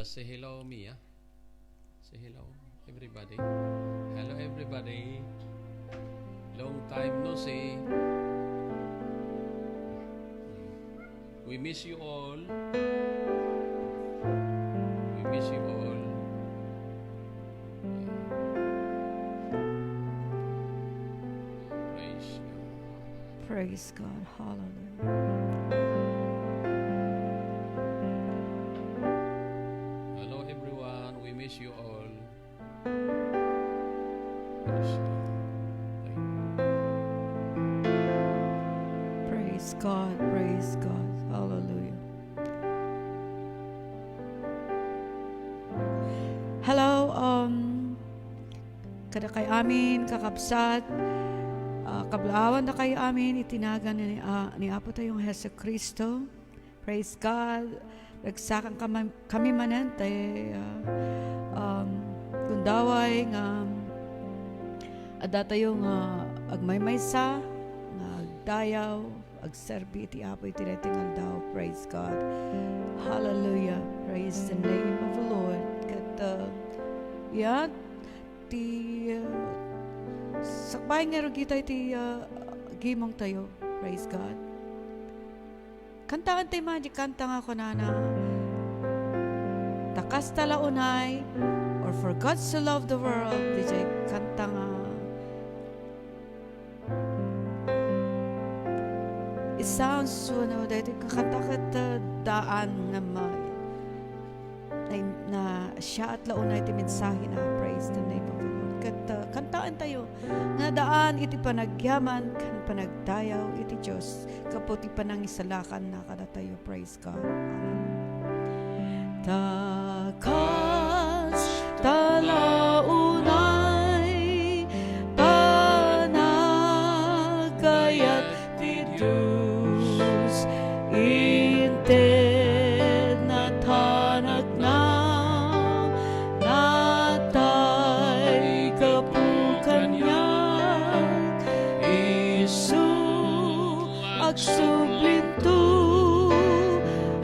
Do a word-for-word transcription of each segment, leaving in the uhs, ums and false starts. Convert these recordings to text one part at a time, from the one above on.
Say hello, Mia. Say hello, everybody. Hello, everybody. Long time no see. We miss you all. We miss you all. Praise God. Praise God. Hallelujah. Hello, everyone. We miss you all. Praise God. Praise God. Praise God. Hallelujah. Hello, um, kadakay amin, kakabsat, ah, kablaawandakay amin iti nagan ni, ah, ni Apo tayong Jesu-Cristo. Praise God. Ragsakan kami, kami manen, tay, ah, um, gundaway nga addatayo nga agmaymaysa, nga agdayaw, agserbi iti Apo iti daytoy nga aldaw. Praise God. Hallelujah. Praise the name of the Lord. Ket, uh, yeah, ti, uh, sakbay nga rugita iti, uh, gimong tayo. Praise God. Kantaentayo man di kanta nga kunana, "Ta kasta la unay," or "For God so loved the world," diay kanta nga It sounds so, ano, daytoy kakanta ket, uh, daan nga ma-, na, nasiaat la unay ti mensahe na. Praise the name of the Lord. Ket, uh, kantaentayo nga daan iti panagyaman ken panagdayaw iti Dios gapu ti panangisalakanna kadatayo. Praise God. Amen. Ta kasta la unay panagayat ti Dios, inted natanagna, natay gapu kaniak, isu agsublinto,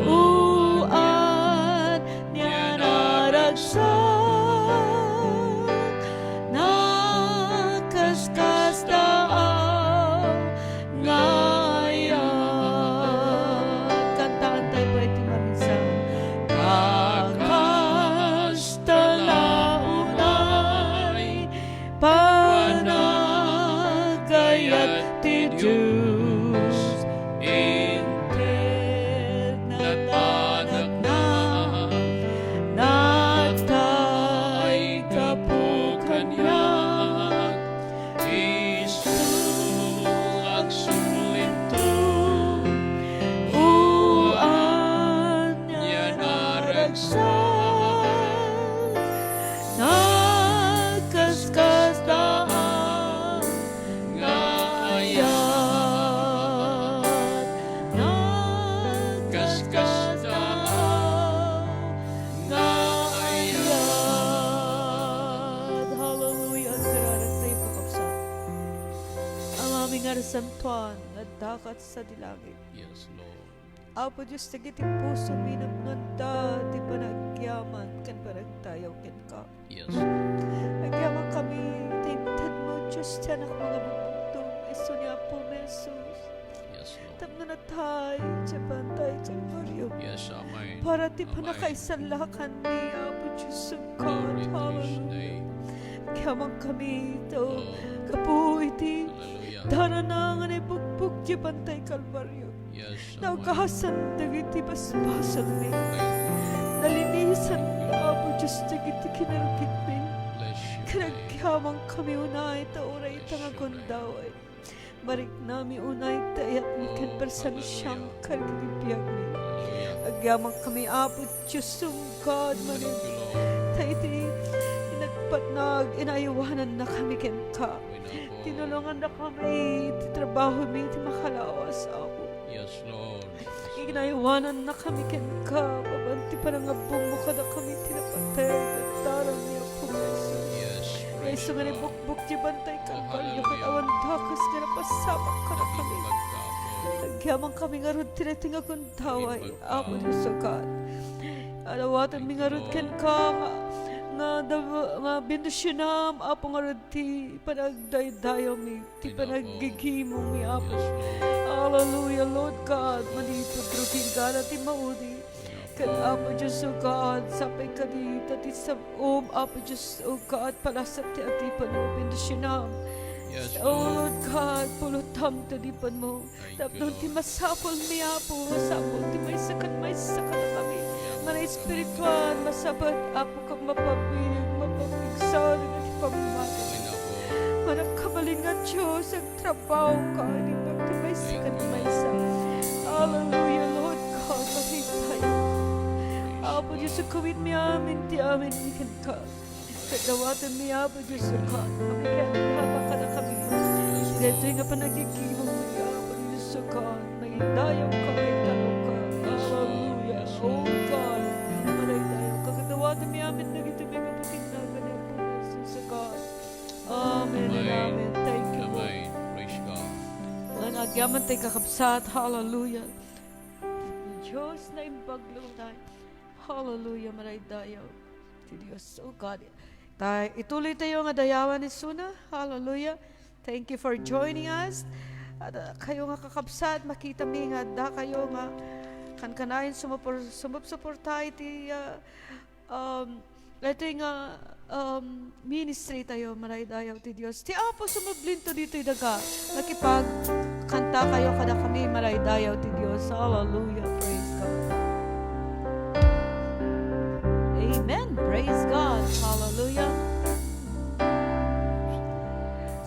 uan nia naragsak, nakaskasdaan nga ayat. Kantaentayo pay ti maminsan. Kakasta la unay panagayat ti Dios, inted natanagna, natay gapu kaniak, isu agsublinto, uan nia naragsak, nakaskasdaan nga ayat, nakaskasdaan nga ayat. Hallelujah. Agyamanak tayo, kakabsat. Amami nga nasantoan, nga adda ka sadi langit. Yes, Lord. Apo Dios, dagiti pusomi, napnonda ti panagyaman ken panagdayaw kenka. Yes. Agyamankami ta intedmo, Dios, ti Anakmo nga bugbugtong, isu ni Apomi Jesus. Yes, Lord. Tapno natay idiay bantay Kalbario. Yes, Amay. Para ti panakaisalakanmi, Apo Dios, Glory to His name. Agyamankami ta gapu iti darana nga naibugbog idiay bantay Kalbario. Yes, Amay. Naugasan dagiti basbasolmi. Nalinisan, Apo Dios, dagiti kinarukitmi. Bless you, Lord. Ket agyamankami unay ta uray ita nga gundaway. Mariknami unay ta ayatmi ken personalmi kadagiti biagmi. Hallelujah. Agyamankami, Apo Dios, sumgad manen. Thank you, Lord. Ta iti inagpatnag, inaywanannakami kenka. Tinulongannakami iti trabahomi iti makalawas, Apo. Yes, Lord. Inaywanannakami kenka, papan ti panangabbongmo kadakami ti napateg, agdaram ni Apo Jesus. Yes, praise God. Isu nga naibukbok ti bantay Kalbario, ket awan dakes nga napasamak kadakami. Agyamankami ngarud ti daytoy nga gundaway, Apo Dios, O God. Adawatenmi ngarud kenka nga, nga, nga bendisionam, Apo, ngarud ti panagdaydayawmi, ti panaggigimongmi, Apo. Hallelujah, Lord God, manipud rugingada ti maudi. Ken Apo Dios, O God, sapay kadi ta ti sab-om, Apo Dios, O God, palasat ti adipenmo, bendisionam. O Lord God, pulotam ti adipenmo. Tapno ti masapulmi, Apo, masapul ti maysa ken maysa kadakami. Mana espirituan, masapul, Apo, ket mapabileg, mapapigsa iti pammatimi. Mana kabalin nga Dios, agtrabahoka idi pag ti maysa ken maysa. Hallelujah, Lord God, manipud tayo. Apo Dios, ikawitmi amin ti aminmi kenka. Ket dawatenmi, Apo Dios, O God, nga makiagdama kadakami. Iti daytoy nga panagigimongmi, Apo Dios, O God, maidayawka, maitaloka. Hallelujah. O God, manaydayawka. Ket dawatenmi amin dagiti nga bukinnagan ni Apo Jesus, O God. Amen and amen. Thank you, Lord. Praise God. Lan agyaman tay kakabsat. Hallelujah. Dios, naimbag lugay. Hallelujah, manaydayaw ti Dios. O God, ta-, ituloy tayo nga dayawan isuna. Hallelujah. Thank you for joining us. At, uh, kayo nga kakabsat, makitami nga adda kayo nga kankanayon sumupor-, sumupsuporta iti, uh, um, itoy nga, um, ministry tayo, manaydayaw ti Dios. Ti Apo sumublinto ditoy daga. Makipagkanta kayo kadakami, manaydayaw ti Dios. Hallelujah. Praise God. Amen. Praise God. Hallelujah.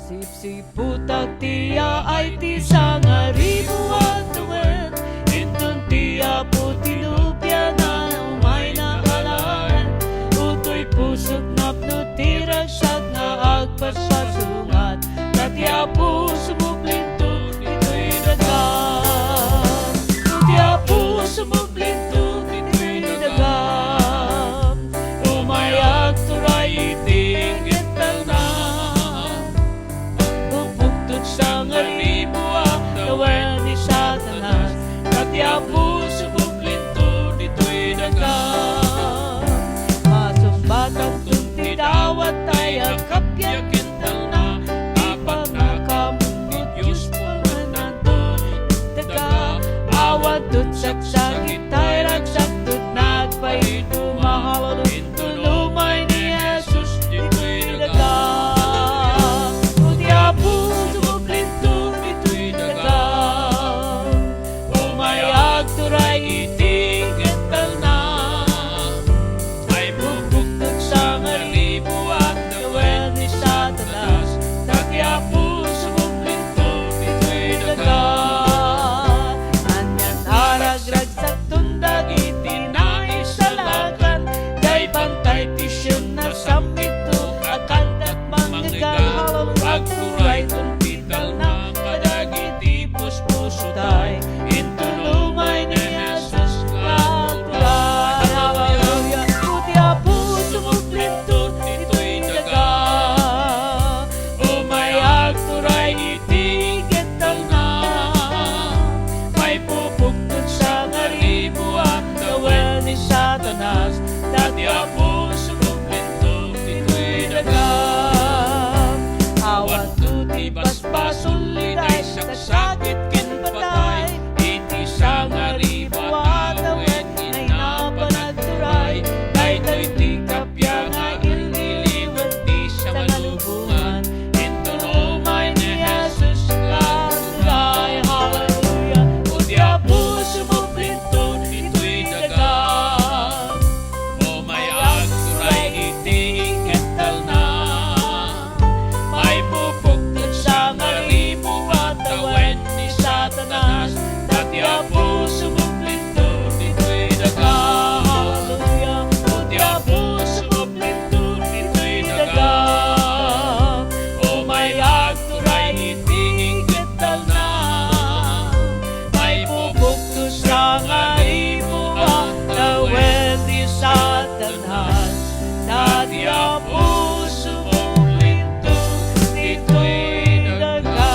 Sipsiputak ti yaay ti sangaribu a tawen, inton ti Apo tinupian a umayna alaen. Utoy pusok napno ti ragsak nga agpaspasungat, ta ti Apo sumublinto ditoy daga. Ti Apo sumublinto ditoy daga. Umay agturay iti kintalna. Pupuktot sangaribu a tawen ni Satanas, ta ti Apo sumublinto ditoy daga. Masumbatanton ti dawat tay agkappia kintalna, ti pannakaammo ti Dios pumennanto daga. Awan tot saksakit tay ragsakto nagpaiduma. Hallelujah. Inton umay ni Jesus ditoy daga. O ti Apo sumublinto ditoy daga. Umay agturay iti kintalna. Maipupuktot sangaribu a tawen ni Satanas, ta ti Apo sumublinto ditoy daga. Anian a ragrag Sakton dagiti naisalakan, dayta bantay ti Sionna sammitto a kandak mangngegak. Agturayton ti talna kadagiti puspuso tay, inton umay ni Jesus nga agturay. Hallelujah. O ti Apo sumublinto ditoy daga. Umay agturay iti kintalna. Maipupuktot sangaribu a tawen ni Satanas, ta ti Apo sumublinto ditoy daga. Awanto ti basbasol iti saksakit ken patay, iti sangaribu a tawen nga panagturay, daytoy ti kappia nga il-iliwen ti sangalubongan. Inton umay ni Jesus nga agturay. Hallelujah. O ti Apo sumublinto ditoy daga. Umay agturay iti kintalna. Maipupuktot sangaribu a tawen ni Satanas, ta ti Apo sumublinto ditoy daga. Hallelujah. O ti Apo sumublinto ditoy daga. Umay agturay iti kintalna. Maipupuktos sangaribu a tawen ni Satanas, ta ti Apo sumublinto ditoy daga.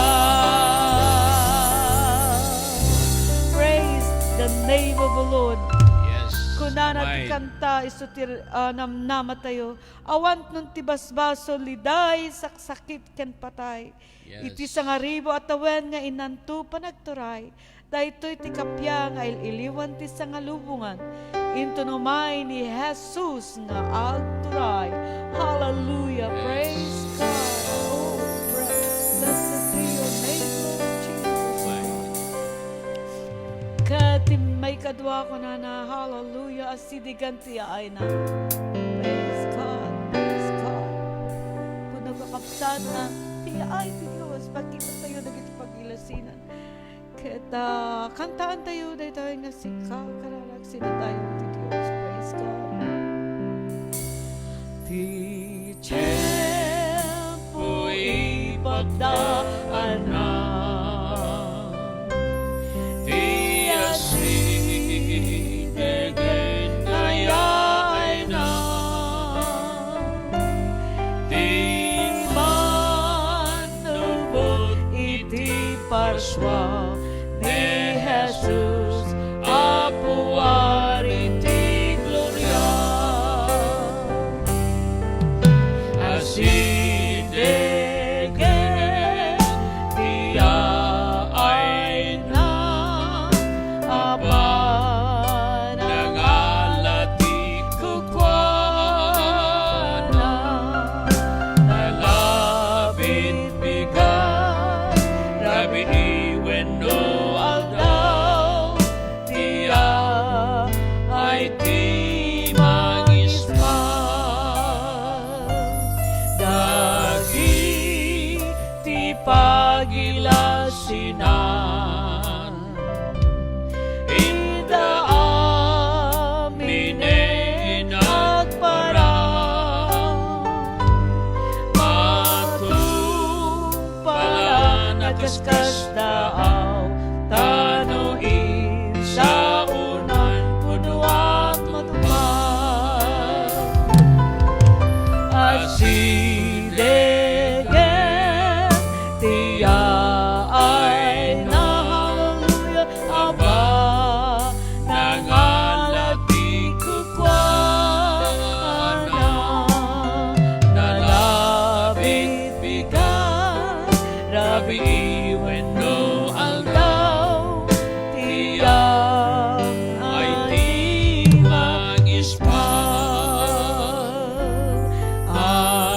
Praise the name of the Lord. Yes. Nana ti kanta, isu ti, ah, namnamatayo. Awan no ti basbasol, liday, saksakit, ken patay. Yes. Iti sangaribu a tawen nga inanto panagturay, daytoy ti kappia nga il-iliwan ti sangalubongan. Inton umay ni Jesus nga agturay. Hallelujah. Yes. Praise God. Oh, pra-, blessed be your name, Lord Jesus. Ket ti maikadua, kunana, hallelujah, asidegen ti yaayna. Praise God, praise God. Pudno, kakabsat, ti yaay ti Dios, makitatayo dagiti pagilasinan. Ket, ah, kantaantayo daytoy nga sika, kararag, sinatayo ti Dios. Praise God. Ti tiempo ipagdaanna, ti asidegen nga yaayna, ti mannubot iti parsua ni Jesus, Apo, Ari ti gloria. Asidegen ti yaayna, Apo, nangala ti kukuana, nalabit bigat, rabii wenno aldaw, ti yaay ti mangispan dagiti pagilasinan. Ida aminen agparang, matungpalan a kaskasdaaw, ta no insaonan, pudno a matupad. Asidegen ti yaayna, hallelujah, Apo, nangala ti kukuana, nalabit bigat, rabii wenno aldaw, ti yaay ti mangispan.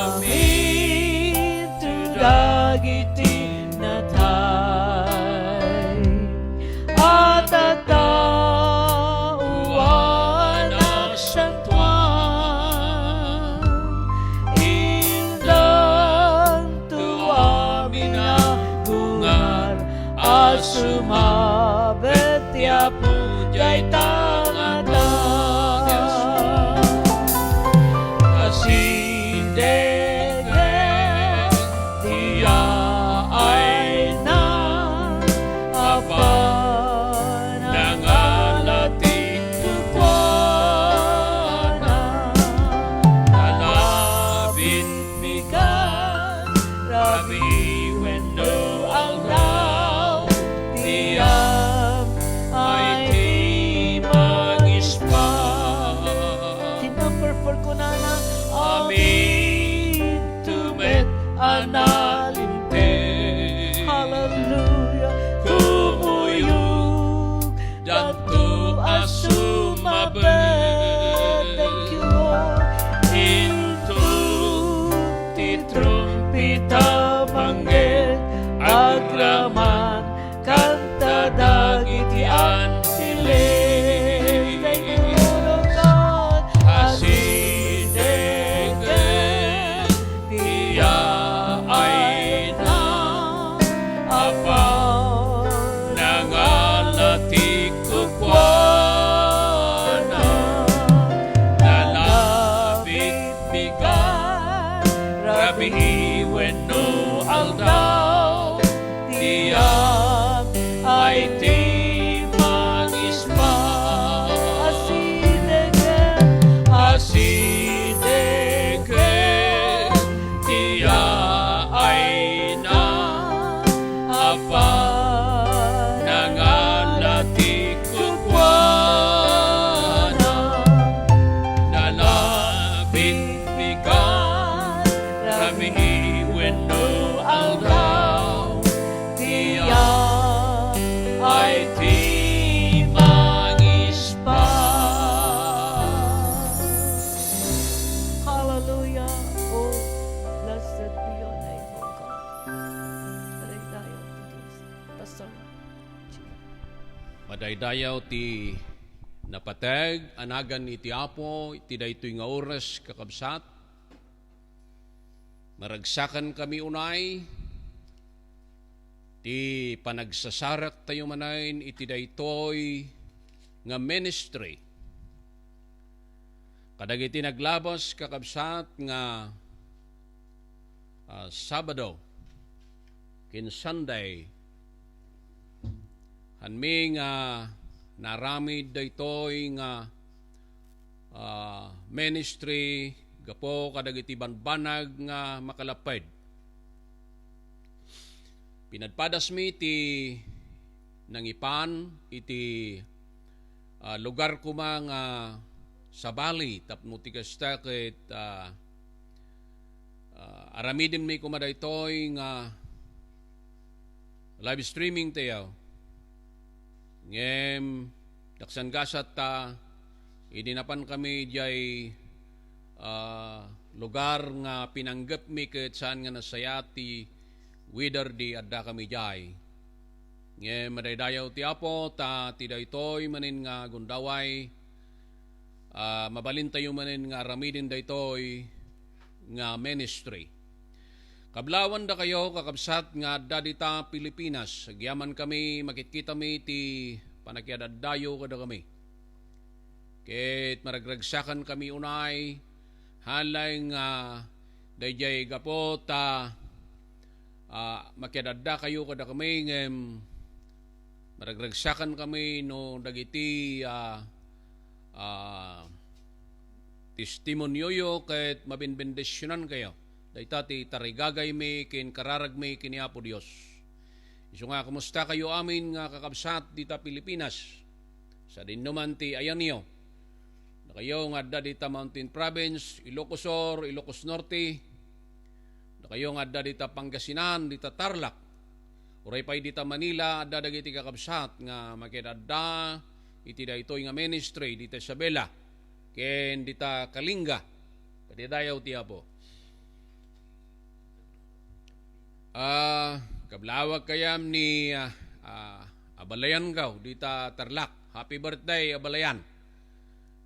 Amin to dagiti natay a tattao a nasantoan. Indanto amin a gungar a sumabet ti Apo diay tangada. Asidegen ti yaayna, Apo, nangala ti kukuana, nalabit bigat, rabii wenno aldaw, ti yaay ti mangispan. Ti number four, kunana, amin met a nalinteg. Hallelujah. Kumuyogdanto a sumabet. Thank you, Lord. Inton ti trumpeta mangngeg, agraman kanta dagiti anghel. Thank you, Lord God. Asidegen ti yaay Wenno aldaw, ti Apo ay ti mangispan. Hallelujah. Oh, blessed be your name, O God. Madaydayaw ti Dios. Pastor. Madaydayaw ti napateg a nagan iti Apo iti daytoy nga oras, kakabsat. Maragsakan kami unay ti panagsasaraktayo manen iti daytoy nga ministry. Kadagiti naglabas, kakabsat, nga, ah, Sabado ken Sunday, hanmi nga naaramid daytoy nga, ah, ministry gapu kadagiti banbanag nga makalapped. Pinadpadasmi ti nangipan iti, ah, lugar koma nga sabali tapno ti kasta ket, ah, ah, aramidenmi koma daytoy nga live streaming tayo. Ngem, daksan gasat ta, idi napan kami diay, ah, lugar nga pinanggepmi ket saan nga nasayaat ti weather di adda kami diay. Ngem madaydayaw ti Apo, ta ti daytoy manen nga gundaway, ah, mabalintayo manen nga aramiden daytoy nga ministry. Kablaawan dakayo, kakabsat, nga adda dita Pilipinas. Agyaman kami, makitkitami ti panakiad-addayo kadakami. Ket maragragsakan kami unay, halay nga daydiay gapu ta, ah, makiad-addakayo kadakami, ngem maragragsakan kami no dagiti, ah, ah, testimonioyo ket mabinbendisionankayo. Dayta ti tarigagaymi ken kararagmi ken ni Apo Dios. Isu nga, kumustakayo amin nga kakabsat dita Pilipinas? Sadinoman ti ayanyo. Dakayo nga adda dita Mountain Province, Ilocos Sur, Ilocos Norte, dakayo nga adda dita Pangasinan, dita Tarlac, uray pay dita Manila, adda dagiti kakabsat nga makiad-adda iti daytoy nga ministry dita Isabela ken dita Kalinga. Madaydayaw ti Apo. Ah, kablaaw kayam ni, ah, ah, abalayanko dita Tarlac. Happy birthday, abalayan.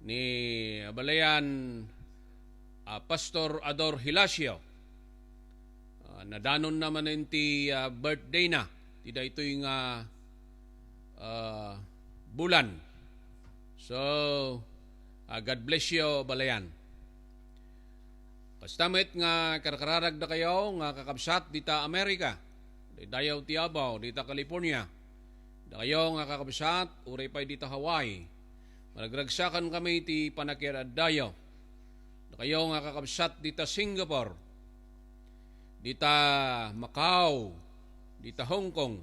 Ni abalayan, ah, Pastor Ador Hilacio. Ah, nadanonna manen ti, ah, birthday na ti daytoy nga, ah, bulan. So, ah, God bless you, abalayan. Kasta met nga karkararagdakayo nga kakabsat dita Amerika, daydayaw ti Apo, dita California. Dakayo nga kakabsat, uray pay dita Hawaii. Maragragsakan kami ti panakiad-addayo. Dakayo nga kakabsat dita Singapore, dita Macau, dita Hong Kong.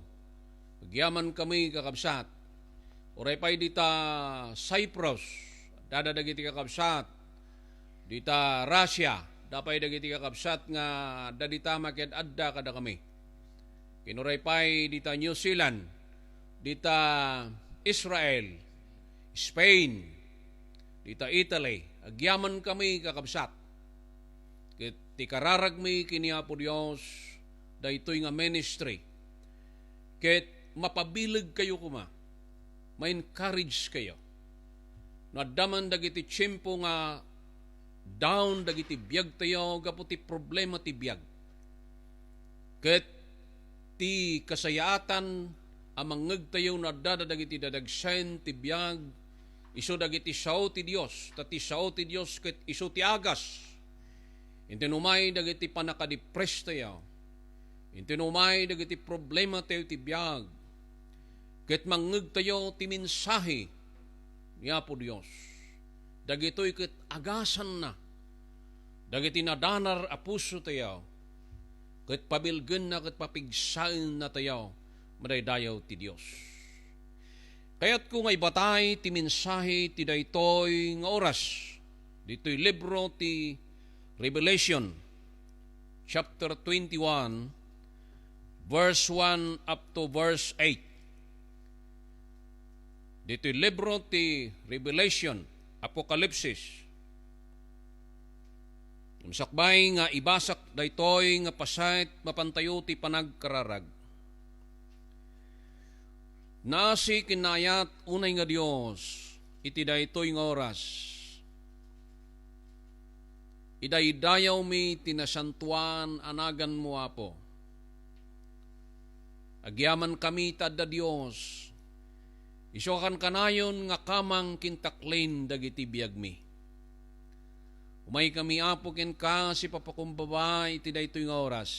Agyaman kami, kakabsat. Uray pay dita Cyprus, adda dagiti kakabsat. Dita Russia, adda pay dagiti kakabsat nga adda dita makiad-adda kadakami. Ken uray pay dita New Zealand, dita Israel, Spain, dita Italy, agyaman kami, kakabsat. Ket ti kararagmi ken ni Apo Dios, daytoy nga ministry. Ket mapabilegkayo koma, ma-encourage kayo. No adda man dagiti tiempo nga down dagiti biagtayo gapu ti problema ti biag. Ket ti kasayaatan a mangngegtayo no adda dagiti dadagsen ti biag, isu dagiti sao ti Dios, ta ti sao ti Dios ket isu ti agas. Inton umay dagiti pannakadeprestayo, inton umay dagiti problematayo ti biag, ket mangngegtayo ti mensahe ni Apo Dios. Dagitoy ket agasanna dagiti nadanar a pusotayo, ket pabilgenna ket papigsaennatayo, madaydayaw ti Dios. Kayatko nga ibatay ti mensahe ti daytoy nga oras, ditoy libro ti Revelation. chapter twenty-one, verse one up to verse eight. Ditoy libro ti Revelation, Apokalipsis. Sakbay nga ibasak daytoy nga paset, mapantayo ti panagkararag. Naasi ken naayat unay nga Dios iti daytoy nga oras. Idaydayawmi ti nasantoan a naganmo, Apo. Agyamankami ta adda Dios, isu a kankanayon nga kamang ken taklin dagiti biagmi. Umaykami, Apo, kenka sipapakumbaba iti daytoy nga oras.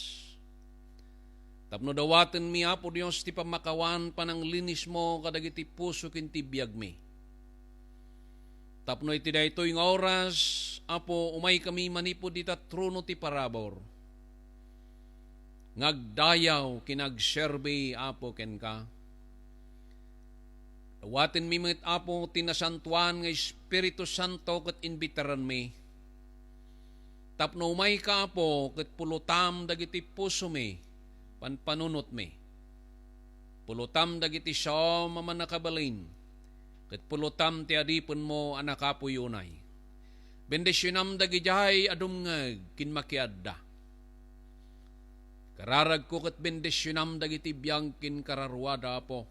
Tapno dawatenmi, Apo Dios, ti pammakawan pananglinismo kadagiti puso ken ti biagmi. Tapno iti daytoy nga oras, Apo, umaykami manipud ita trono ti parabur. Nga agdayaw ken agserbi, Apo, kenka. Dawatenmi met, Apo, ti nasantoan nga Espiritu Santo ket imbitaranmi. Tapno umayka, Apo, ket pulotam dagiti pusomi, panpanunotmi. Pulotam dagiti saom a mannakabalin, ket pulotam ti adipenmo a nakapuy unay. Bendisionam dagidiay a dumngeg ken makiadda. Kararagko ket bendisionam dagiti biag ken kararuada, Apo.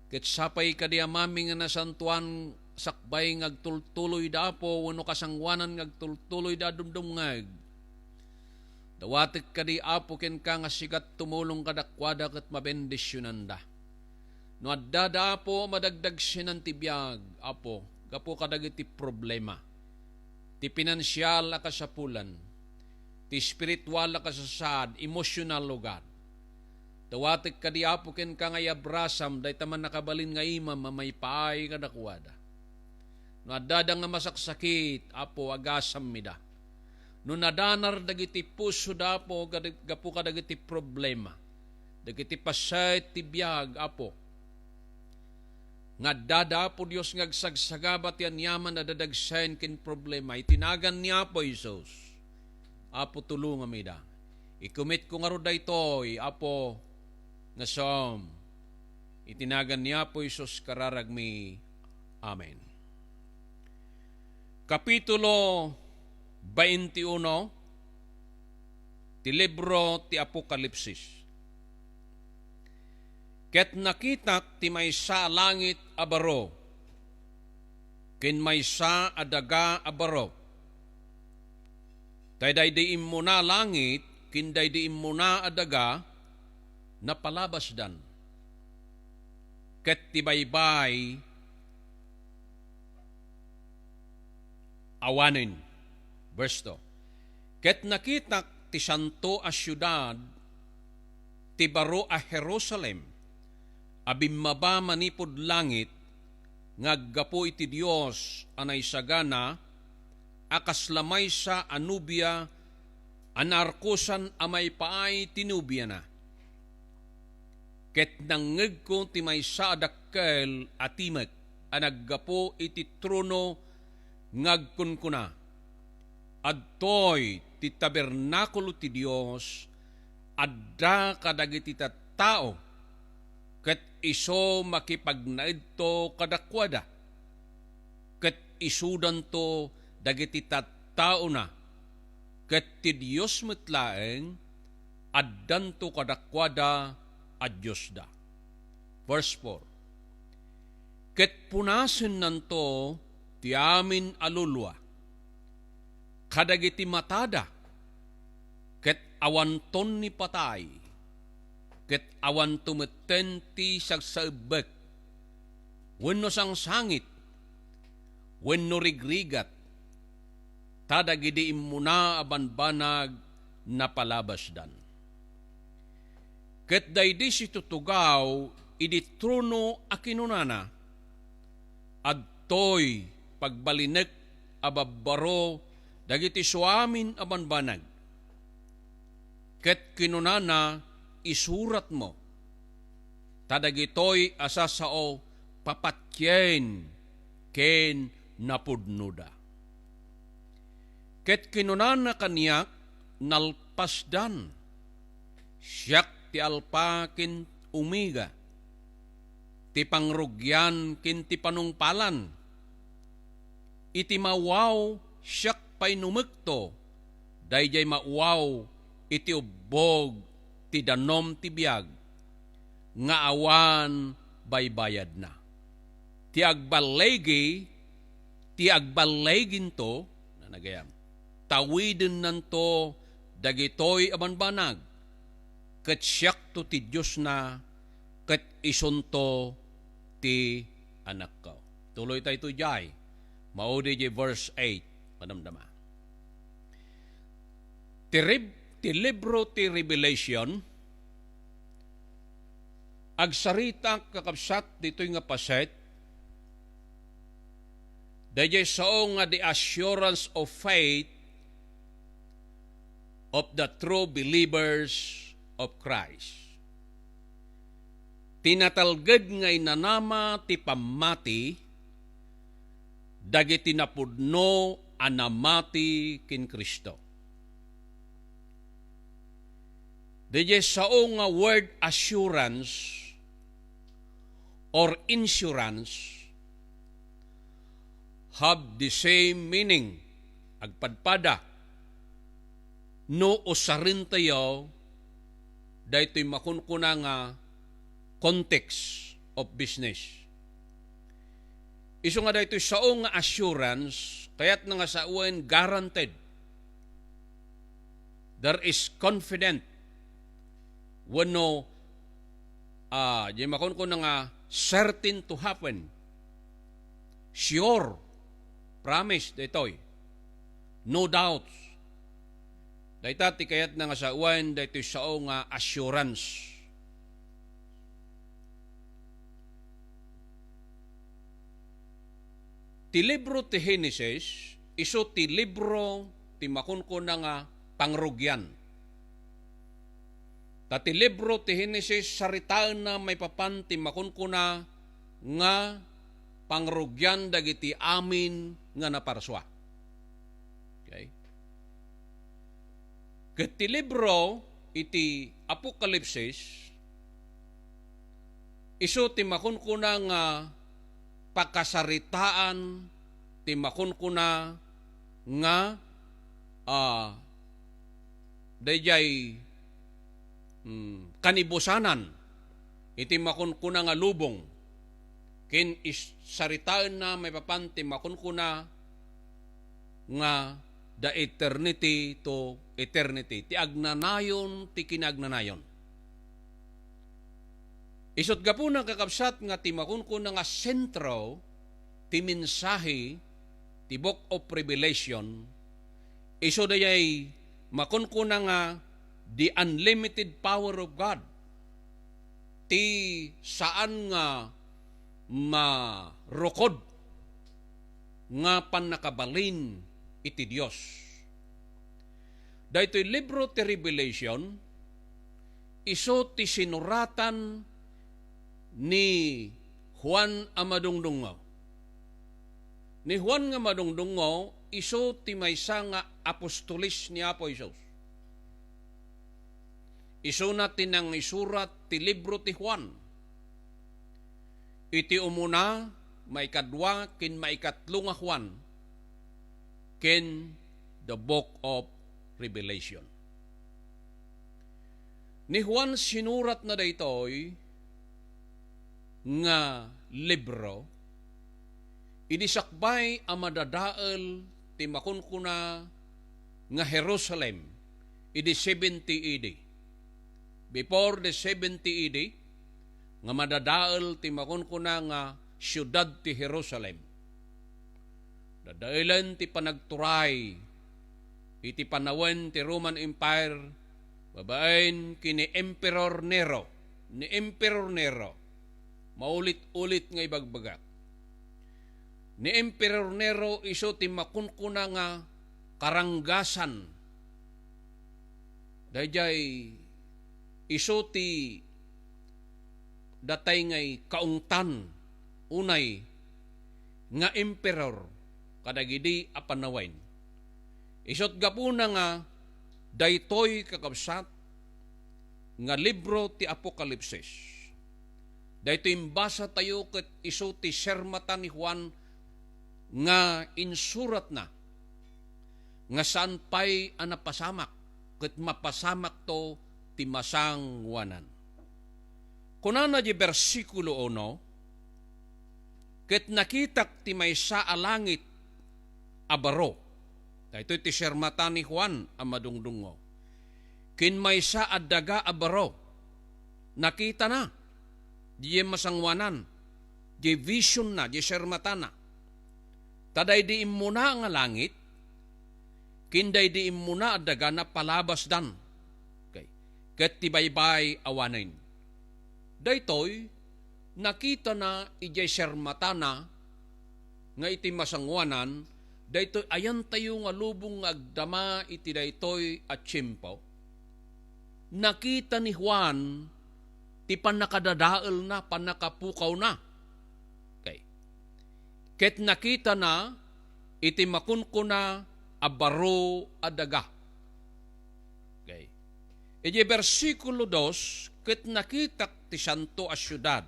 Ket sapay kadi, Amami, nga nasantoan sakbay nga agtultuloyda, Apo, wenno kasangoanan nga agtultuloyda a dumdumngeg. Dawatek kadi, Apo, kenka nga sikat tumulong kadakuada ket mabendisionanda. No addada, Apo, madagdagsenan ti biag, Apo, gapu kadagiti problema, ti pinansial a kasapulan, ti espiritual a kasasaad, emotional, O God. Dawatek kadi, Apo, kenka nga iabrasam dayta mannakabalin nga imam a maipaay kadakuada. No addada nga masaksakit, Apo, agasammida. No nadanar dagiti pusoda, Apo, gad-, gapu kadagiti problema, dagiti paset ti biag, Apo, nga addada, Apo Dios, nga agsagsagaba ti aniaman a dadagsen ken problema, iti nagan ni Apo Jesus, Apo, tulongamida. Ikumitko ngarud daytoy, Apo, nga saom. Iti nagan ni Apo Jesus, kararagmi. Amen. Kapitulo twenty-one ti libro ti Apokalipsis. Ket nakitak ti maysa a langit a baro ken maysa a daga a baro. Ta daydi immuna a langit ken daydi immuna a daga napalabasdan. Ket ti baybay awanen. Verse two. Ket nakitak ti santo a siudad, ti baro a Jerusalem, a bimmaba manipud langit, nga aggapu iti Dios a naisagana, a kasla maysa a nobia a naarkosan a maipaay ti nobiana. Ket nangngegko ti maysa a dakkel a timek a naggapu iti trono nga agkunkuna, "Adtoy ti tabernakulo ti Dios, adda kadagiti tattao, ket isu makipagnaedto kadakuada, ket isudanto dagiti tattaona, ket ti Dios met laeng, addanto kadakuada a Diosda." Verse four. Ket punasennanto ti amin a lulua kadagiti matada, ket awanton ni patay, ket awanto metten ti sagsaebbek, wenno sangsangit, wenno rigrigat, ta dagidi immuna a banbanag napalabasdan. Ket daydi situtugaw idi trono a kinunana, "Adtoy pagbalinek a babbaro dagiti suamin a banbanag." Ket kinunana, "Isuratmo, ta dagitoy a sasao, papatien ken napudnoda." Ket kinunana kaniak, nalpasdan. Siak ti Alfa ken Omega, ti pangrugian ken ti panungpalan. Iti mawaw, siak pay numekto, daydiay mawaw iti ubbog ti danum ti biag nga awan baybayadna. Ti agballigi, ti agballiginto, nanagayam, tawidennanto dagitoy a banbanag, ket siakto ti Diosna, ket isunto ti anakko. Tuloytayo idiay, maudi idiay verse eight, madamdama. Ti rib-, ti libro ti Revelation, agsarita, kakabsat, ditoy nga paset, daydiay sao nga the assurance of faith of the true believers of Christ. Ti natalged nga inanama ti pammati dagiti napudno a namati ken Cristo. Daydiay sao nga word assurance or insurance have the same meaning. Agpadpada. No usarentayo daytoy makunkuna nga context of business. Isu nga daytoy sao nga assurance, kayatna nga sawen guaranteed. There is confident wenno, ah, di makunkuna nga certain to happen. Sure. Promise daytoy. No doubts. Dayta ti kayatna nga sawen daytoy sao nga assurance. Ti libro ti Genesis, isu ti libro ti makunkuna nga pangrugian. Ta ti libro ti Genesis, saritaenna maipapan ti makunkuna nga pangrugian dagiti amin nga naparsua. Okay? Ket ti libro iti Apokalipsis, isu ti makunkuna nga pakasaritaan ti makunkuna nga, ah, daydiay, mm, kanibusanan iti makunkuna nga lubong, ken is-, saritaenna maipapan ti makunkuna nga the eternity to eternity, ti agnanayon ti kinaagnanayon. Isut' gapuna, kakabsat, nga ti makunkuna nga sentro ti mensahe ti Book of Revelation, isu dayay makunkuna nga the unlimited power of God, ti saan nga marukod nga pannakabalin iti Dios. Daytoy libro ti Revelation, isu ti sinuratan ni Juan a Madungdungngaw. Ni Juan nga Madungdungngaw, isu ti maysa nga apostoles ni Apo Jesus. Isuna ti nangisurat ti libro ti Juan. Iti umuna, maikadua, ken maikatlo nga Juan, ken the Book of Revelation. Ni Juan sinuratna daytoy nga libro, idi sakbay a madadael ti makunkuna nga Jerusalem idi seventy A D. Before the seventy A D, nga madadael ti makunkuna nga siudad ti Jerusalem. Dadaelen ti panagturay iti panawen ti Roman Empire babaen ken ni Emperor Nero. Ni Emperor Nero, maulit-ulit nga ibagbagak. Ni Emperor Nero isu ti makunkuna nga karanggasan. Daydiay isu ti datay ngay kaungtan unay nga emperor kadagidi a panawen. Isut' gapuna nga Daytoy, kakabsat, nga libro ti Apokalipsis. Daytoy imbasatayo ket isu ti sermata ni Juan nga insuratna nga saan pay a napasamak, ket mapasamakto ti masangoanan. Kunana di bersikulo uno, "Ket nakitak ti maysa a langit a baro." Daytoy ti sermata ni Juan a madungdungngo. Ken maysa a daga a baro. Nakitana. Diay masangoanan. Diay visionna, diay sermatana. Ta daydi immuna nga langit, ken daydi immuna a daga napalabasdan. Okay. Ket ti baybay awanen. Daytoy, nakitana idiay sermatana nga iti masangoanan, daytoy ayantayo nga lubong nga agdama iti daytoy a tiempo. Nakita ni Juan ti pannakadadaelna, pannakapukawna. Okay. Ket nakitana iti makunkuna a baro a daga. Okay. Idiay bersikulo dos, "Ket nakitak ti santo a siudad,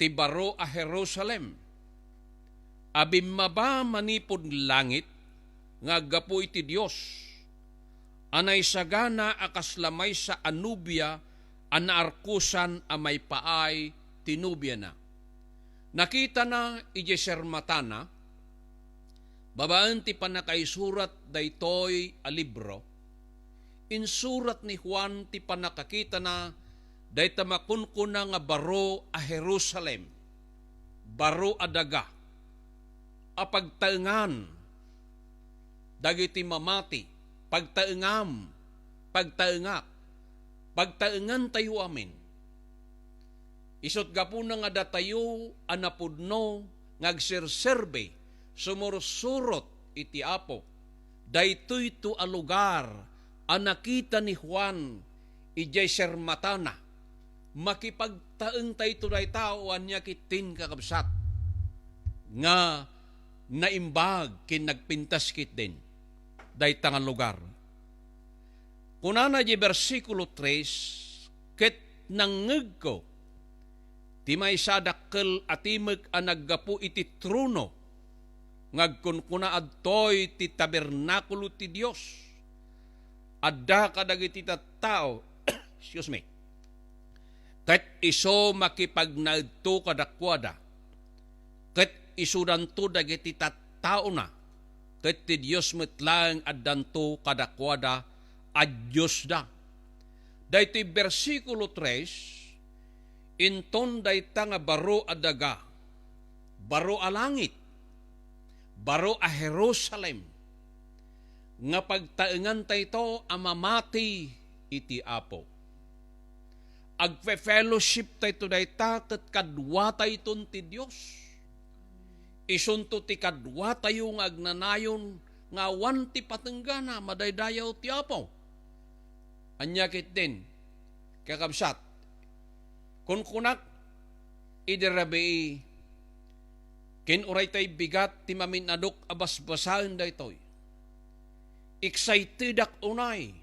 ti baro a Jerusalem, a bimmaba manipud langit nga aggapu iti Dios, a naisagana a kasla maysa a nobia a naarkosan a maipaay ti nobiana." Nakitana idiay sermatana, babaen ti pannakaisurat daytoy a libro, insurat ni Juan ti pannakakitana dayta makunkuna nga baro a Jerusalem, baro a daga, a pagtaengan dagiti mamati, pagtaengam, pagtaengak, pagtaengantayo amin. Isut' gapuna nga datayo a napudno nga agserserbi, sumursurot iti Apo, daytoyto a lugar a nakita ni Juan idiay sermatana. Makipagtaengtayto dayta, o ania ketdin, kakabsat, nga naimbag ken nagpintas ketdin dayta nga lugar. Kunana di bersikulo tres, "Ket nangngegko ti maysa a dakkel a timek a naggapu iti trono nga agkunkuna, 'Adtoy ti tabernakulo ti Dios. Adda kadagiti tattao,'" excuse me, "ket isu makipagnaedto kadakuada, ket isudanto dagiti tattaona, ket ti Dios met laeng addanto kadakuada a Diosda." Daytoy bersikulo tres, inton dayta nga baro a daga, baro a langit, baro a Jerusalem, nga pagtaengantayto a mamati iti Apo. Agfe-fellowshiptayto dayta ket kaduatayton ti Dios. Isunto ti kaduatayo nga agnanayon nga awan ti patenggana, madaydayaw ti Apo. Ania ketdin, kakabsat, kunkunak idi rabii, ken uray tay bigat ti maminadok a basbasaen daytoy, excitedak unay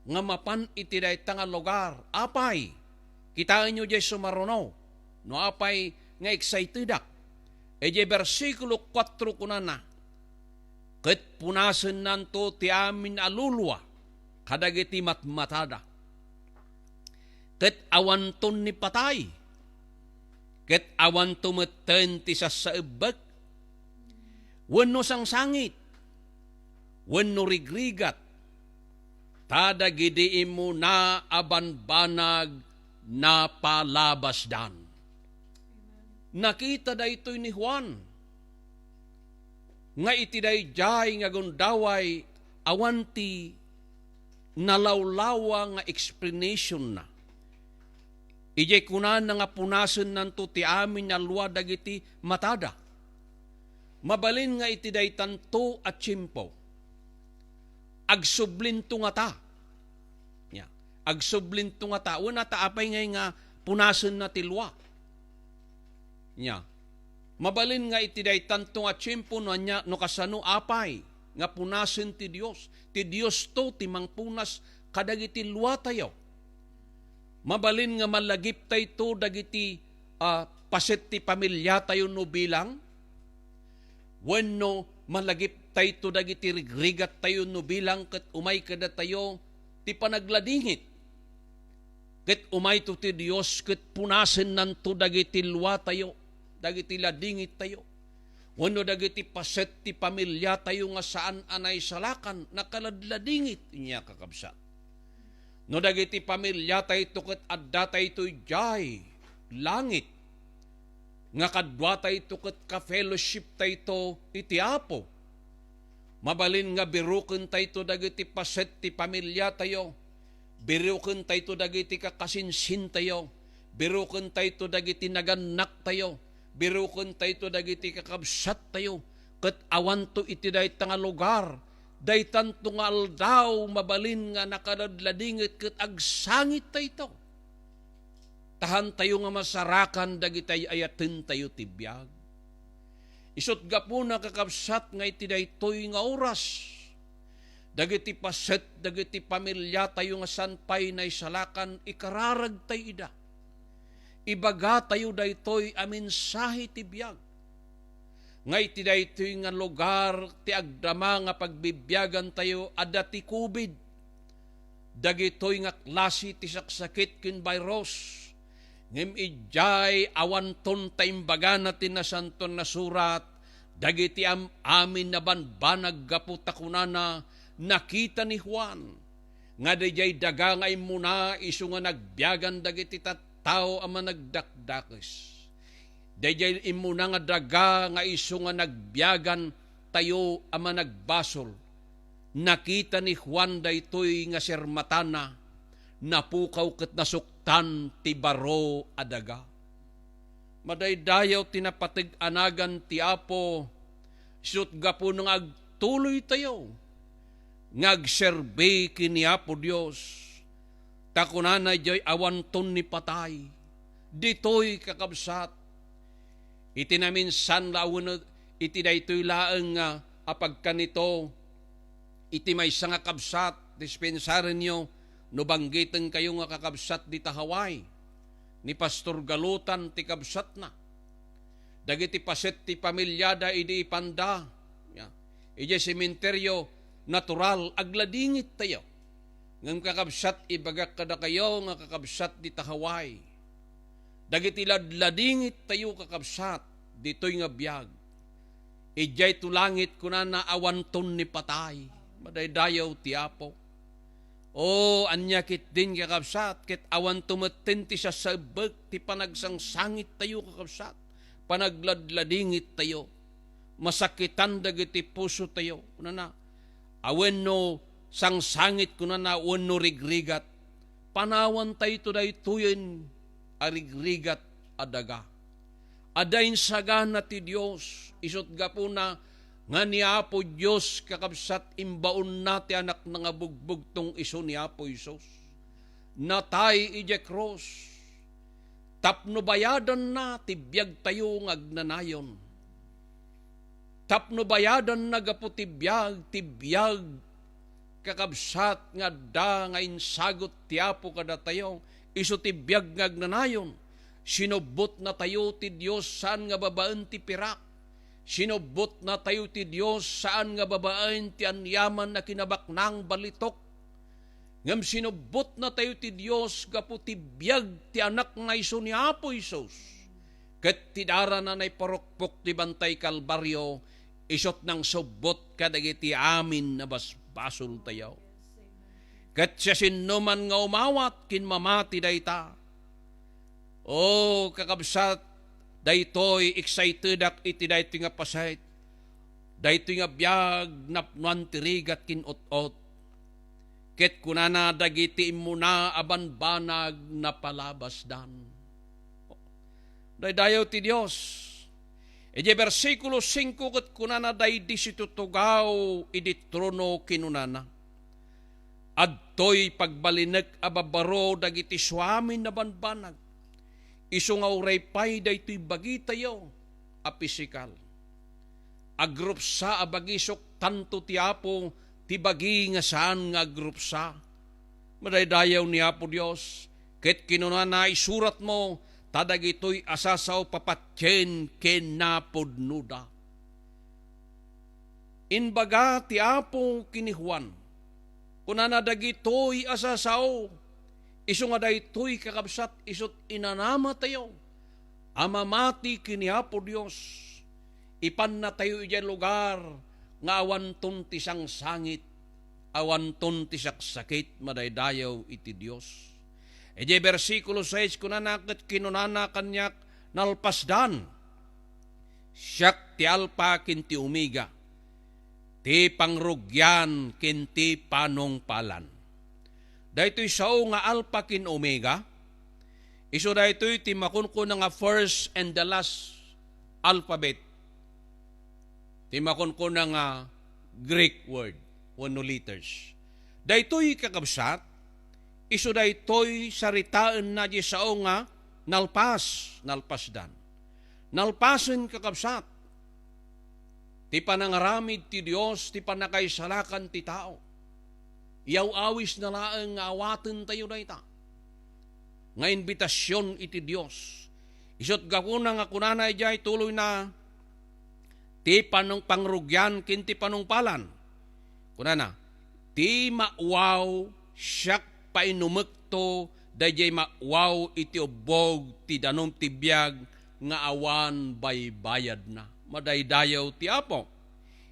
nga mapan iti dayta nga lugar. Apay, kitaenyo diay sumaruno no apay nga excitedak. Idiay bersikulo kuatro kunana, "Ket punasennanto ti amin a lulua kadagiti matmatada. Ket awanton ni patay, ket awanto metten ti sassaebbek, wenno sangsangit, wenno rigrigat, ta dagidi immuna a banbanag napalabasdan." Nakita daytoy ni Juan nga iti daydiay nga gundaway, awan ti nalawlawa nga explanationna. Idiay kunana nga punasennanto ti amin a lua dagiti matada. Mabalin nga iti daytanto a tiempo, agsublinto ngata. Nia, agsublinto ngata. Wen, ta apay ngay nga punasenna ti lua? Nia, mabalin nga iti daytanto nga tiempo no ania, no kasano, apay? nga punasen ti Dios. Ti Diosto ti mangpunas kadagiti luatayo. Mabalin nga malagiptayto dagiti, ah, paset ti pamiliatayo no bilang, wenno malagiptayto dagiti rigrigattayo no bilang ket umay kadatayo ti panagladingit. Ket umayto ti Dios ket punasennanto dagiti luatayo, dagiti ladingittayo, wenno dagiti paset ti pamiliatayo nga saan a naisalakan, nakaladladingit inya, kakabsat. No dagiti pamiliatayto ket addatayto idiay langit, nga kaduatayto ket ka-fellowshiptayto iti Apo. Mabalin nga birukentayto dagiti paset ti pamiliatayo, birukentayto dagiti kakasinsintayo, birukentayto dagiti nagannaktayo, birukentayto dagiti kakabsattayo, ket awanto iti dayta nga lugar, daytanto nga aldaw, mabalin nga nakaladladingit ket agsangittayto. Tahantayo nga masarakan dagiti ay-ayatentayo ti biag. Isut' gapuna, kakabsat, nga iti daytoy nga oras, dagiti paset, dagiti pamiliatayo nga saan pay naisalakan, ikararagtay ida. Ibagatayo daytoy a mensahe ti biag. Nga iti daytoy nga lugar ti agdama nga pagbibiagantayo, adda ti covid. Dagitoy nga klase ti saksakit ken virus, ngem idiay awanton ta imbagana ti Nasantoan a Surat, dagiti am-amin a banbanag gapu ta kunana, nakita ni Juan nga daydiay daga nga immuna isu nga nagbiagan dagiti tattao a managdakdakes. Daydiay immuna nga daga nga isu nga nagbiagantayo a managbasol. Nakita ni Juan daytoy nga sirmatana, napukaw ket nasuktan ti baro a daga. Madaydayaw ti napateg a nagan ti Apo, isut' gapuna nga agtuloytayo nga agserbi ken ni Apo Dios. Ta kunana idiay awanton ni patay. Ditoy, kakabsat, iti naminsan la wenno iti daytoy laeng nga a pagkanito, iti maysa nga kabsat, dispensarenyo no banggitenkayo nga kakabsat dita Hawaii, ni Pastor Galutan ti kabsatna. Dagiti paset ti pamiliada idi ipanda, ya, idiay sementeryo, natural, agladingittayo. Ngem, kakabsat, ibagak kadakayo nga kakabsat dita Hawaii, dagiti ladladingittayo, kakabsat, ditoy nga biag, idiay to langit, kunana, awanton ni patay. Madaydayaw ti Apo. O, ania ketdin, kakabsat, ket awanto metten ti sasaebbek ti panagsangsangittayo, kakabsat, panagladladingittayo. Masakitan dagiti pusotayo. Kunana, a wenno sangsangit, kunana, wenno rigrigat. Panawantayto daytoyen a rigrigat a daga. Adda insagana ti Dios, isut' gapuna nga ni Apo Dios, kakabsat, imbaonna ti Anakna nga bugbugtong isu ni Apo Jesus. Natay idiay krus tapno bayadanna ti biagtayo nga agnanayon. Tapno bayadanna gapu ti biag, ti biag, kakabsat, nga adda nga insagut ti Apo kadatayo, isu ti biag nga agnanayon. Sinubbotnatayo ti Dios saan nga babaen ti pirak. Sinubbotnatayo ti Dios saan nga babaen ti aniaman a kinabaknang balitok. Ngem sinubbotnatayo ti Dios gapu ti biag ti Anakna isu ni Apo Jesus. Ket ti darana naiparukpok ti bantay Kalbario, isut' nangsubbot kadagiti amin a basbasoltayo. Ket siasinoman nga umawat ken mamati dayta, o, kakabsat, daytoy, excitedak iti daytoy nga paset. Daytoy nga biag, napnoan ti rigat ken ut-ot. Ket kunana dagiti immuna a banbanag, napalabasdan. Daydayaw ti Dios. Idiay bersikulo singko ket kunana daydi situtugaw idi trono, kinunana, "Adtoy pagbalinek a babaro dagiti suamin a banbanag, isu nga uray pay daytoy bagitayo a pisikal." Agrupsa a bagisok, tanto ti Apo ti bagi nga saan nga agrupsa. Madaydayaw ni Apo Dios, ket kinunana, "Isuratmo, ta dagitoy a sasao, papatien ken napudnoda." Imbaga ti Apo ken ni Juan, kunana, "Dagitoy a sasao, isu nga daytoy, kakabsat, isut' inanamatayo a mamati ken ni Apo Dios. Ipannatayo idiay lugar nga awanton ti sangsangit, awanton ti saksakit, madaydayaw iti Dios." Idiay bersikulo sais, kunana, ket kinunana kaniak nalpasdan, "Siak ti Alpa ken ti Omega, ti pangrugian ken ti panungpalan." Daytoy sao nga Alpa ken Omega, isu daytoy ti makunkuna nga first and the last alphabet, ti makunkuna nga Greek word wenno letters. Daytoy, kakabsat, isu daytoy saritaenna di sao nga nalpas, nalpasdan. Nalpasen, kakabsat, ti panangaramid ti Dios, ti pannakaisalakan ti tao. Iyaw-awisna laeng nga awatentayo dayta nga imbitasion iti Dios. Isut' gapuna nga kunana idiay tuloyna, ti panung-, pangrugian ken ti panungpalan. Kunana, "Ti mawaw, siak painumekto daydiay mawaw iti ubbog ti danum ti biag nga awan baybayadna." Madaydayaw ti Apo.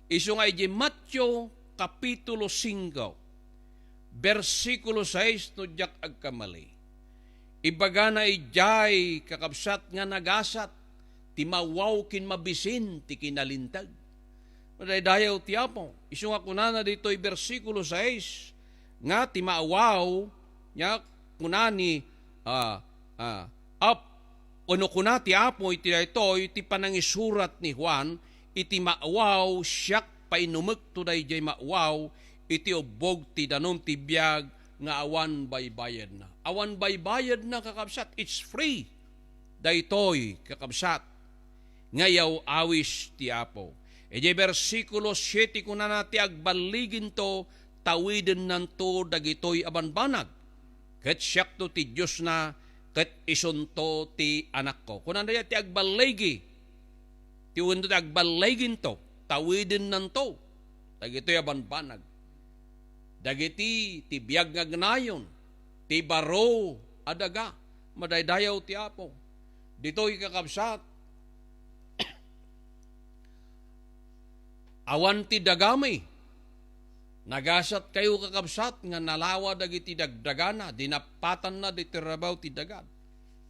Isu nga iti Mateo Kapitulo singko, bersikulo sais, no diak agkamali, ibagana idiay, kakabsat, nga nagasat ti mawaw ken mabisin ti kinalinteg. Madaydayaw ti Apo. Isu nga kunana ditoy bersikulo sais nga ti mawaw, nia, kuna ni, ah, ah, ap-, wenno kuna ti Apo iti daytoy ti panangisurat ni Juan, "Iti mawaw, siak painumekto daydiay mawaw iti ubbog ti danum ti biag nga awan baybayadna." Awan baybayadna, kakabsat. It's free. Daytoy, kakabsat, nga iyaw-awis ti Apo. Idiay bersikulo siete, kunana, "Ti agballiginto, tawidennanto dagitoy a banbanag. Ket siakto ti Diosna, ket isunto ti anakko." Kunana, ti agballigi, ti wenno ti agballiginto, tawidennanto dagitoy a banbanag. Dagiti, ti biag nga agnayon, ti baro a daga, madaydayaw ti Apo. Ditoy, kakabsat, awan ti dagami. Nagasatkayo, kakabsat, nga nalawa dagiti dagdagana, dinappatanna ditoy rabaw ti dagad.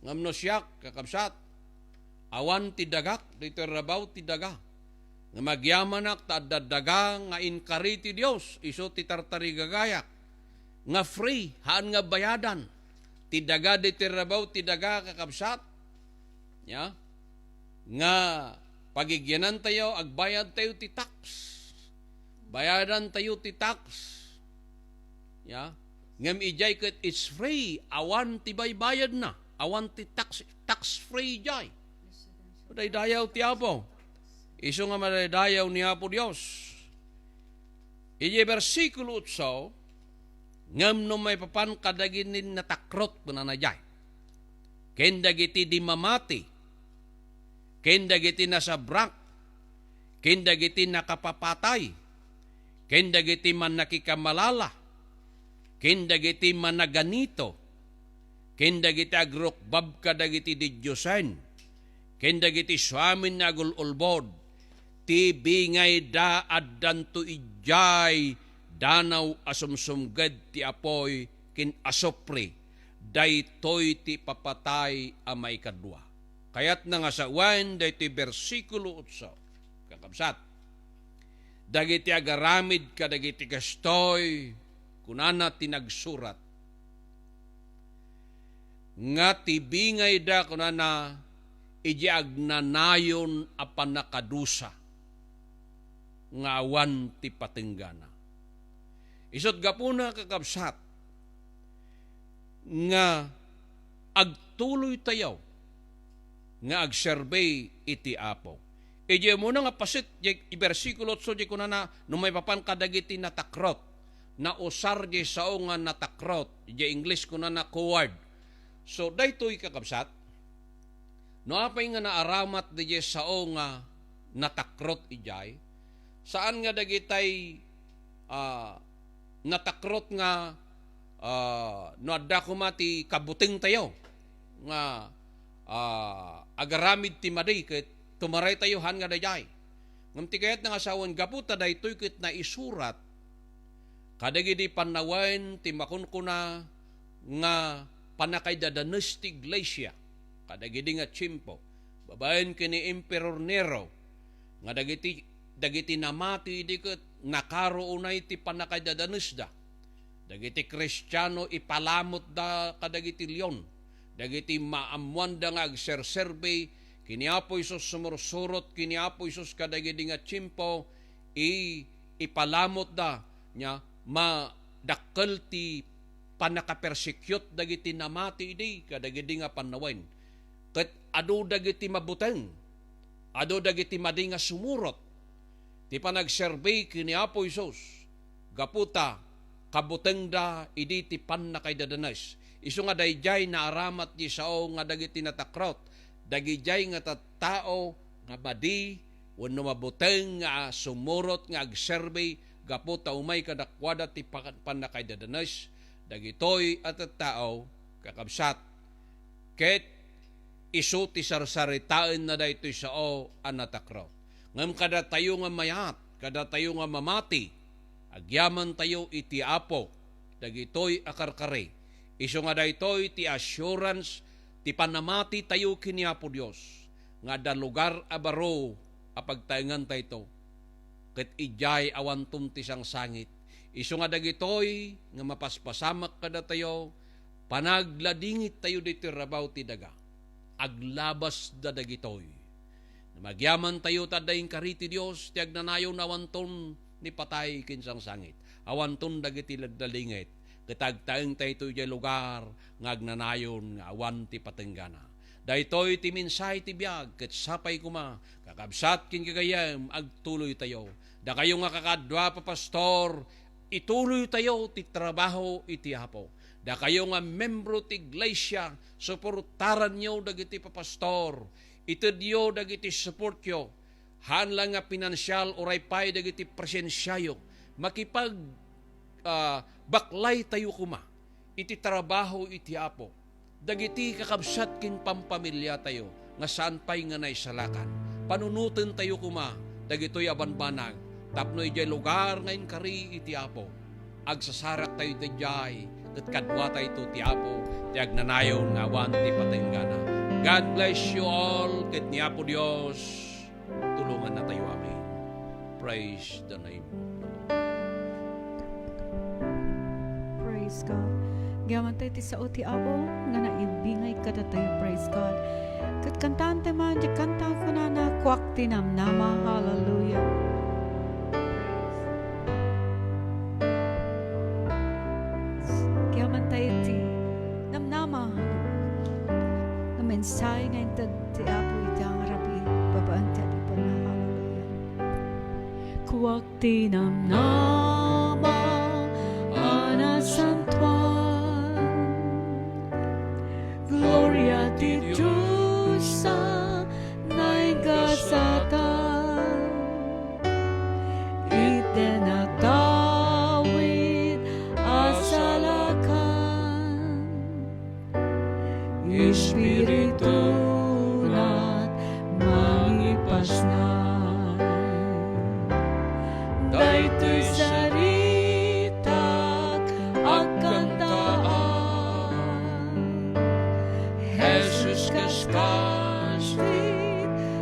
Ngem no siak, kakabsat, awan ti dagak ditoy rabaw ti daga. Ngem agyamanak ta adda daga nga inkari ti Dios, isu ti tartarigagayak, nga free, haan nga bayadan. Ti daga ditoy rabaw ti daga, kakabsat, ya, nga pagigyanantayo, agbayadtayo ti tax. Bayadantayo ti tax. Ya. Ngem idiay ket it's free, awan ti baybayadna, awan ti tax, tax free idiay. Madaydayaw ti Apo. Isu nga madaydayaw ni Apo Dios. Idiay bersikulo otso, "Ngem no maipapan kadagiti natakrot," kunana idiay, "ken dagiti di mamati, ken dagiti nasabrak, ken dagiti nakapapatay, ken dagiti mannakikamalala, ken dagiti managanito, ken dagiti agrukbab kadagiti didiosen, ken dagiti suamin nga agul-ulbod, ti bingayda addanto idiay danaw a sumsumged ti apuy ken asupre. Daytoy ti ipapatay a maikadua." Kayatna nga sawen daytoy bersikulo otso, kakabsat. Dagiti agaramid kadagiti kastoy, kunana ti nagsurat, nga ti bingayda, kunana, idiay agnanayon a pannakadusa nga awan ti patenggana. Isut' gapuna, kakabsat, nga agtuloytayo nga agserbi iti Apo. Idiay umuna nga paset, idiay bersikulo otso, idiay kunana, no maipapan kadagiti natakrot, nausar idiay sao nga natakrot, idiay Ingles kunana coward. So, daytoy, kakabsat, no apay nga naaramat idiay sao nga natakrot idiay, saan nga dagitay, ah, natakrot nga, ah, no adda koma ti kabutengtayo nga, ah, agaramid ti madi ket tumaraytayo haan nga daydiay. Ngem ti kayatna nga sawen, gapu ta daytoy ket naisurat kadagidi pannawen ti makunkuna nga pannakaidadanes ti iglesia kadagidi nga tiempo, babaen ken ni Emperor Nero, nga dagiti, dagiti namati idi ket nakaro unay ti pannakaidadanesda. Dagiti Kristiano ipalamutda kadagiti leon. Dagiti maammoanda nga agserserbi ken ni Apo Jesus, sumursurot ken ni Apo Jesus kadagidi nga tiempo, i-, ipalamutda, nya, madakkel ti pannakapersekiut dagiti namati idi kadagidi nga pannawen. Ket adu dagiti mabuteng, adu dagiti madi nga sumurot ti panagserbi ken ni Apo Jesus, gapu ta kabutengda idi ti pannakaidadanes. Isu nga daydiay naaramat ti sao nga dagiti natakrot, dagidiay nga tattao nga madi wenno mabuteng nga sumurot nga agserbi gapu ta umay kadakuada ti pa-, pannakaidadanes. Dagitoy a tattao, kakabsat, ket isu ti sarsaritaenna daytoy sao a natakrot. Ngem kadatayo nga mayat, kadatayo nga mamati, agyamantayo iti Apo dagitoy a karkari. Isu nga daytoy ti assurance ti pannamatitayo ken ni Apo Dios, nga adda lugar a baro a pagtaengantayto, ket idiay awanton ti sangsangit. Isu nga dagitoy nga mapaspasamak kadatayo, panagladingit tayo ditoy rabaw ti daga. Aglabasda dagitoy. Ngem agyamantayo ta adda inkari ti Dios ti agnanayon, awanton ni patay ken sangsangit. Awanton dagiti ladladingit. Ket agtaengtayto idiay lugar nga agnanayon nga awan ti patenggana. Daytoy ti mensahe ti biag, ket sapay koma, kakabsat ken gagayyem, agtuloytayo. Dakayo nga kakaadua, papastor, ituloytayo ti trabaho iti Apo. Dakayo nga membro ti iglesia, suportaranyo dagiti papastor. Itedyo dagiti supportyo. Haan la nga pinansial, uray pay dagiti presensiayo. Makipag, ah, baklaytayo koma iti trabaho iti Apo. Dagiti kakabsat ken pampamiliatayo nga saan pay nga naisalakan, panunotentayo koma dagitoy a banbanag tapno idiay lugar nga inkari iti Apo, agsasaraktayo idiay, ket kaduatayto ti Apo ti agnanayon nga awan ti patenggana. God bless you all, ket ni Apo Dios tulongannatayo. Amen. Praise the name of the Lord. Praise God. Agyaman tayo ti sao ti Apo nga naimbingay kadatayo. Praise God. Ket kantaentayo man ti kanta a kunana, Kuak ti Namnama. Hallelujah. Agyaman tayo ti namnama nga mensahe nga inted ti Apo iti ngarud babaen ti adipenna. Hallelujah. Kuak ti namnama a nasantoan, gloria ti Dios a naingasatan, itden a tawid a salakan. Espiritunat mangipasnay. Daytoy saritak agkantaan. Jesus, kaskas ti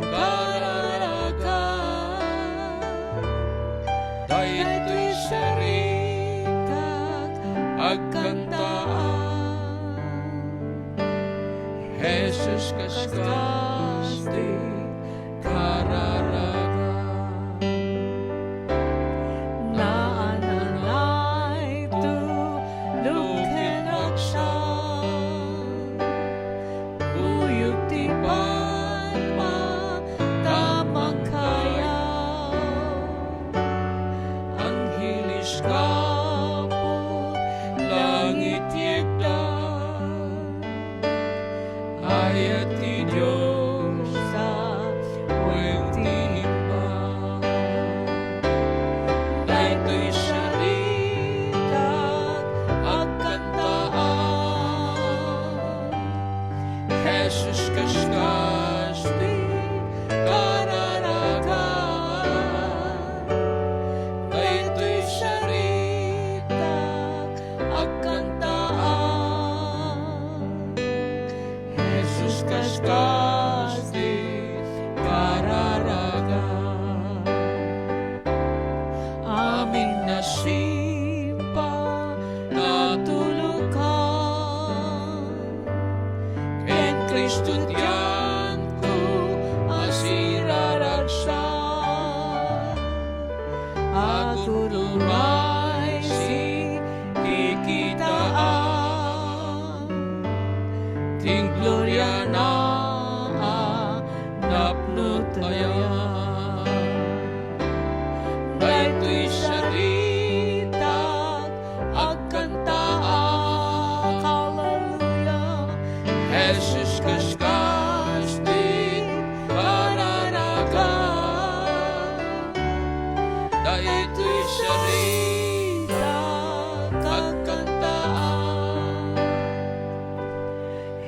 kararakan. Daytoy saritak agkantaan. Jesus, kaskas ti kararakan. Naananay tulok ken agsa. Buyog ti palma, tapang ka Kapo langit yegda, ayat ti Dios a wen ti imbag. Daytoy saritak agkantaan, Jesus, kaskas ti kararagan. Daytoy saritak agkantaan, Jesus, kaskas ti kararagan. Amin a simpa natulukan, ken Cristo ti anko a siraragsak. Agururay si kikitaan, ti gloriana a napno ti ayan. Daytoy saritak agkantaak. Hallelujah. Jesus, kaskas ti kararagan. Daytoy saritak agkantaak.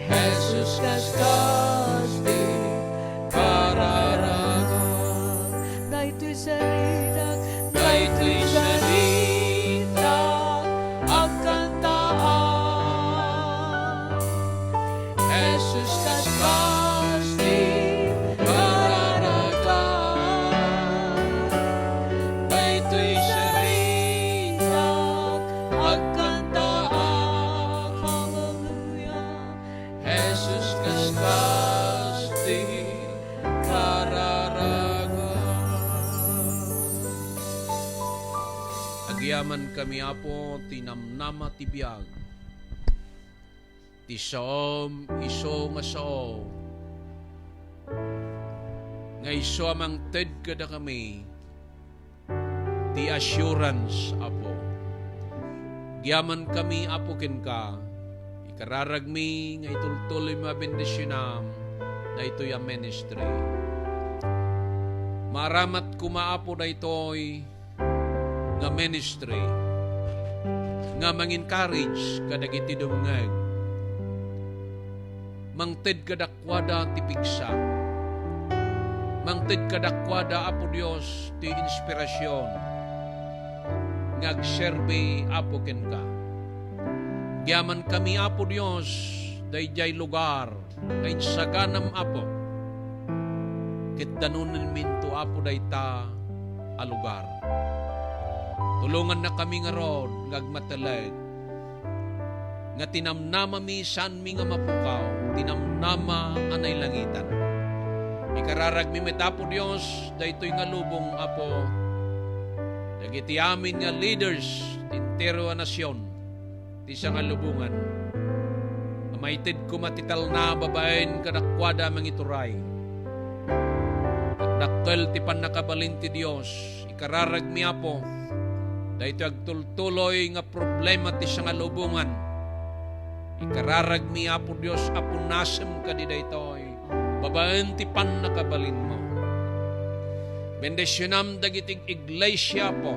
Jesus, kaskas ti kararagan. Daytoy saritak, daytoy saritak agkantaak. Jesus, kaskas ti kararagan. Daytoy saritak agkantaak. Hallelujah. Jesus, kaskas ti kararagan. Agyamankami, Apo, ti namnama ti biag, ti saom isu nga sao, nga isu a mangted kadakami ti assurance, Apo. Agyamankami, Apo, kenka, ikararagmi nga itultuloymi a bendisionam daytoy a ministry. Maaramat koma, Apo, daytoy nga ministry nga mang-encourage kadagiti dumngeg. Mangted kadakuada ti pigsa. Mangted kadakuada, Apo Dios, ti inspirasion nga agserbi, Apo, kenka. Agyamankami, Apo Dios, daydiay lugar nga insaganam, Apo, ket danonenminto, Apo, dayta a lugar. Tulongannakami ngarud nga agmatelek nga ti namnamami saanmi nga mapukaw, ti namnama a nailangitan. Ikararagmi met, Apo Dios, daytoy nga lubong, Apo, dagiti amin nga leaders ti entero a nasion, ti sangalubongan. Maited koma ti talna babaen kadakuada mangituray. Dakdakkel ti pannakabalin ti Dios. Ikararagmi, Apo, daytoy agtultuloy nga problema ti sangalubongan. Ikararagmi, Apo Dios, a punasem kadi daytoy babaen ti pannakabalinmo. Bendisionam dagiti iglesia, Apo,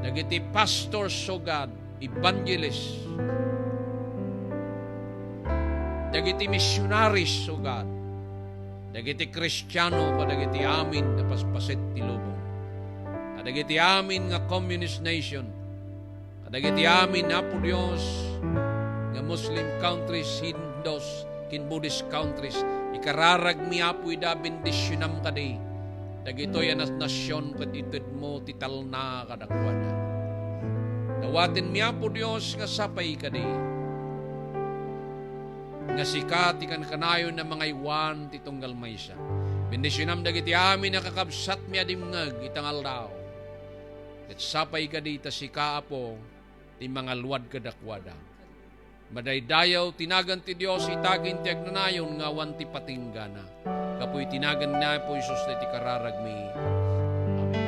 dagiti pastors, O God, evangelist, dagiti missionaries, O God, dagiti Kristiano, kadagiti amin a paspaset ti lubong, kadagiti amin nga communist nation, kadagiti amin, Apo Dios, nga Muslim countries, Hindus, ken Buddhist countries, ikararagmi, Apo, ida, bendisionam kadi dagitoy a nas-, nasion ket itedmo ti talna kadakuada. Dawatenmi, Apo Dios, nga sapay kadi nga sika ti kankanayon a mangaywan ti tunggal maysa. Bendisionam dagiti amin a kakabsatmi a dimngeg ita nga aldaw. Ket sapay kadi ta sika, Apo, ti mangaluad kadakuada. Madaydayaw ti nagan ti Dios ita ken ti agnanayon nga awan ti patinggana. Gapu iti nagan ni Apo Jesus daytoy kararagmi. Amen.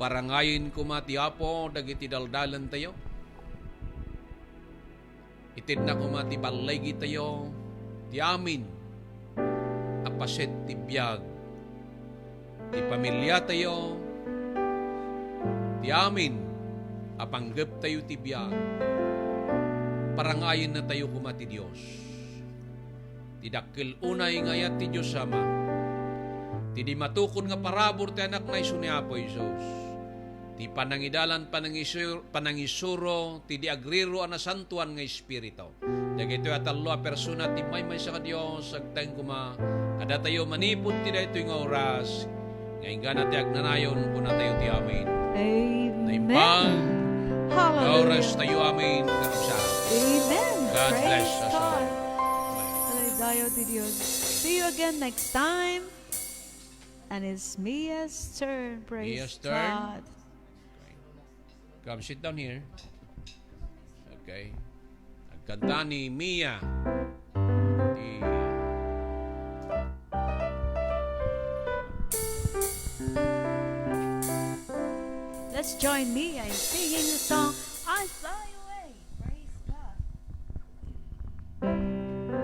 Parangayen koma ti Apo dagiti daldalentayo. Itedna koma ti balligitayo ti amin a paset ti biag, ti pamiliatayo, ti amin a panggeptayo ti biag. Parangayennatayo koma ti Dios. Ti dakkel unay nga ayat ti Dios Ama, ti di matukod nga parabur ti Anakna isu ni Apo Jesus, ti panangidalan, panangisur-, panangisuro ti di agriro a nasantoan nga Espiritu. Dagitoy a tallo a persona ti maymaysa nga Dios, agtaeng koma kadatayo manipud ti daytoy nga oras, nga inggana ti agnanayon, kunatayo ti amin. Amen. Naimbag nga Hallelujah. Oras tayo, amin. Kakabsat. Amen. God Praise bless us all. God. Amen. Daydayaw ti Dios. See you again next time. And it's Mia's turn. Praise Mia's turn. God. Come, sit down here. Okay. Nagkanta ni Mia. Di- Let's join Mia in singing the song, I Fly Away. Praise God. Amen.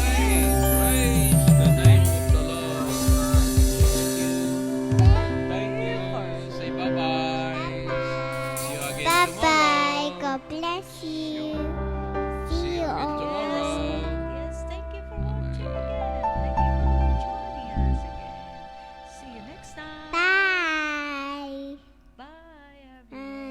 Amen. Praise the name of the Lord. Thank you. Say bye-bye. See you again tomorrow. Bye-bye. God bless you.